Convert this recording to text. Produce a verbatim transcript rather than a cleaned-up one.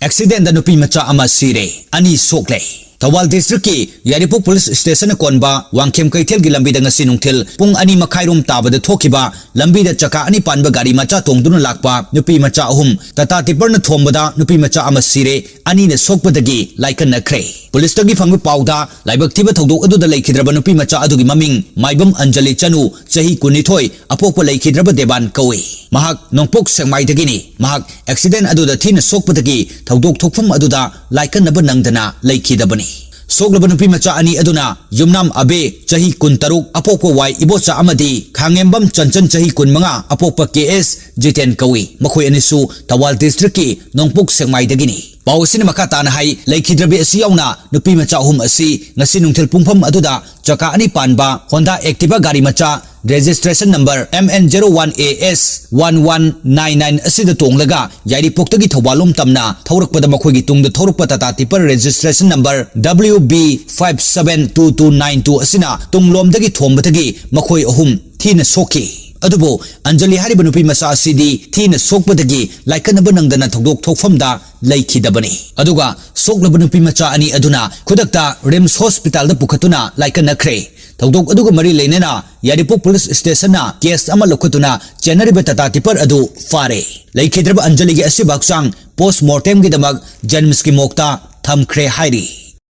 ꯑꯦꯛꯁꯤꯗꯦꯟꯗ ꯅꯨꯄꯤ ꯃꯆꯥ ꯑꯃ ꯁꯤꯔꯦ, ꯑꯅꯤ ꯁꯣꯛꯂꯦ꯫ ꯊꯧꯕꯥꯜ ꯗꯤꯁꯇ꯭ꯔꯤꯛꯀꯤ ꯌꯥꯏꯔꯤꯄꯣꯛ ꯄꯨꯂꯤꯁ ꯁ꯭ꯇꯦꯁꯟꯅ ꯀꯣꯟꯕ ꯋꯥꯡꯈꯦꯝ ꯀꯩꯊꯦꯜꯒꯤ ꯂꯝꯕꯤꯗ ꯉꯁꯤ ꯅꯨꯡꯊꯤꯜ ꯄꯨꯡ ꯑꯅꯤ ꯃꯈꯥꯏꯔꯣꯝ ꯇꯥꯕꯗ ꯊꯣꯛꯈꯤꯕ ꯂꯝꯕꯤꯗ ꯆꯀꯥ ꯑꯅꯤ ꯄꯥꯟꯕ ꯒꯥꯔꯤ ꯃꯆꯥ ꯇꯣꯡꯗꯨꯅ ꯂꯥꯛꯄ ꯅꯨꯄꯤ ꯃꯆꯥ ꯑꯍꯨꯝ ꯇꯥꯇꯥ ꯇꯤꯄꯔꯅ ꯊꯣꯝꯕꯗ ꯅꯨꯄꯤ ꯃꯆꯥ ꯑꯃ ꯁꯤꯔꯦ, ꯑꯅꯤꯅ ꯁꯣꯛꯄꯗꯒꯤ ꯂꯥꯏꯀꯠꯅꯈ꯭ꯔꯦ꯫ ꯄꯨꯂꯤꯁꯇꯒꯤ ꯐꯪꯕ ꯄꯥꯎꯗ ꯂꯥꯏꯕꯛ ꯊꯤꯕ ꯊꯧꯗꯣꯛ ꯑꯗꯨꯗ ꯂꯩꯈꯤꯗ꯭ꯔꯕ ꯅꯨꯄꯤ ꯃꯆꯥ ꯑꯗꯨꯒꯤ ꯃꯃꯤꯡ ꯃꯥꯏꯕꯝ ꯑꯟꯖꯂꯤ ꯆꯅꯨ, ꯆꯍꯤ ꯀꯨꯟꯅꯤꯊꯣꯏ, ꯑꯄꯣꯛꯄ ꯂꯩꯈꯤꯗ꯭ꯔꯕ ꯗꯦꯕꯥꯟ ꯀꯧꯏ꯫ ꯃꯍꯥꯛ ꯅꯣꯡꯄꯣꯛ ꯁꯦꯛꯃꯥꯏꯗꯒꯤꯅꯤ꯫ ꯃꯍꯥꯛ ꯑꯦꯛꯁꯤꯗꯦꯟ ꯑꯗꯨꯗ ꯊꯤꯅ ꯁꯣꯛꯄꯗꯒꯤ ꯊꯧꯗꯣꯛ ꯊꯣꯛꯐꯝ ꯑꯗꯨꯗ ꯂꯥꯏꯀꯠꯅꯕ ꯅꯪꯗꯅ ꯂꯩꯈꯤꯗꯕꯅꯤ꯫ ꯁꯣꯛꯂꯕ ꯅꯨꯄꯤ ꯃꯆꯥ ꯑꯅꯤ ꯑꯗꯨꯅ ꯌꯨꯝꯅꯥꯝ ꯑꯕꯦ, ꯆꯍꯤ ꯀꯨꯟꯇꯔꯨꯛ, ꯑꯄꯣꯛꯄ ꯋꯥꯏ ꯏꯕꯣꯆꯥ ꯑꯃꯗꯤ ꯈꯥꯉꯦꯝꯕꯝ ꯆꯟꯆꯟ, ꯆꯍꯤ ꯀꯨꯟꯃꯉꯥ, ꯑꯄꯣꯛꯄ ꯀꯦ ꯑꯦꯁ ꯖꯤꯇꯦꯟ ꯀꯧꯏ꯫ ꯃꯈꯣꯏ ꯑꯅꯤꯁꯨ ꯊꯧꯕꯥꯜ ꯗꯤꯁꯇ꯭ꯔꯤꯛꯀꯤ ꯅꯣꯡꯄꯣꯛ ꯁꯦꯛꯃꯥꯏꯗꯒꯤꯅꯤ꯫ ꯄꯥꯎ ꯑꯁꯤꯅ ꯃꯈꯥ ꯇꯥꯅ ꯍꯥꯏ, ꯂꯩꯈꯤꯗ꯭ꯔꯕꯤ ꯑꯁꯤ ꯌꯥꯎꯅ ꯅꯨꯄꯤ ꯃꯆꯥ ꯑꯍꯨꯝ ꯑꯁꯤ ꯉꯁꯤ ꯅꯨꯡꯊꯤꯜ ꯄꯨꯡꯐꯝ ꯑꯗꯨꯗ ꯆꯀꯥ ꯑꯅꯤ ꯄꯥꯟꯕ ꯍꯣꯟꯗꯥ ꯑꯦꯛꯇꯤꯚꯥ ꯒꯥꯔꯤ ꯃꯆꯥ registration number M N zero one A S one one nine nine ꯑꯁꯤꯗ ꯇꯣꯡꯂꯒ ꯌꯥꯏꯔꯤꯄꯣꯛꯇꯒꯤ ꯊꯧꯕꯥꯜꯂꯣꯝ ꯇꯝꯅ ꯊꯧꯔꯛꯄꯗ ꯃꯈꯣꯏꯒꯤ ꯇꯨꯡꯗ ꯊꯧꯔꯛꯄ Tata ꯇꯤꯄꯔ registration number W B five seven two two nine two ꯑꯁꯤꯅ ꯇꯨꯡꯂꯣꯝꯗꯒꯤ ꯊꯣꯝꯕꯗꯒꯤ ꯃꯈꯣꯏ ꯑꯍꯨꯝ ꯊꯤꯅ ꯁꯣꯛꯈꯤ꯫ ꯑꯗꯨꯕꯨ ꯑꯟꯖꯂꯤ ꯍꯥꯏꯔꯤꯕ ꯅꯨꯄꯤ ꯃꯆꯥ ꯑꯁꯤꯗꯤ ꯊꯤꯅ ꯁꯣꯛꯄꯗꯒꯤ ꯂꯥꯏꯀꯠꯅꯕ ꯅꯪꯗꯅ ꯊꯧꯗꯣꯛ ꯊꯣꯛꯐꯝꯗ ꯂꯩꯈꯤꯗꯕꯅꯤ꯫ ꯑꯗꯨꯒ ꯁꯣꯛꯂꯕ ꯅꯨꯄꯤ ꯃꯆꯥ ꯑꯅꯤ ꯑꯗꯨꯅ ꯈꯨꯗꯛꯇ ꯔꯤꯝꯁ ꯍꯣꯁꯄꯤꯇꯥꯜꯗ ꯄꯨꯈꯠꯇꯨꯅ ꯂꯥꯏꯀꯠꯅꯈ꯭ꯔꯦ꯫ ꯊꯧꯗꯣꯛ ꯑꯗꯨꯒ ꯃꯔꯤ ꯂꯩꯅꯅ ꯌꯥꯏꯔꯤꯄꯣꯛ ꯄꯨꯂꯤꯁ ꯁ꯭ꯇꯦꯁꯟꯅ ꯀꯦꯁ ꯑꯃ ꯂꯧꯈꯠꯇꯨꯅ ꯆꯦꯟꯅꯔꯤꯕ ꯇꯥꯇꯥ ꯇꯤꯄꯔ ꯑꯗꯨ ꯐꯥꯔꯦ꯫ ꯂꯩꯈꯤꯗ꯭ꯔꯕ ꯑꯟꯖꯂꯤꯒꯤ ꯑꯁꯤꯕ ꯍꯛꯆꯥꯡ ꯄꯣꯁ ꯃꯣꯔꯇꯦꯝꯒꯤꯗꯃꯛ ꯖꯦꯅꯤꯝꯁꯀꯤ ꯃꯣꯛꯇ ꯊꯝꯈ꯭ꯔꯦ ꯍꯥꯏꯔꯤ꯫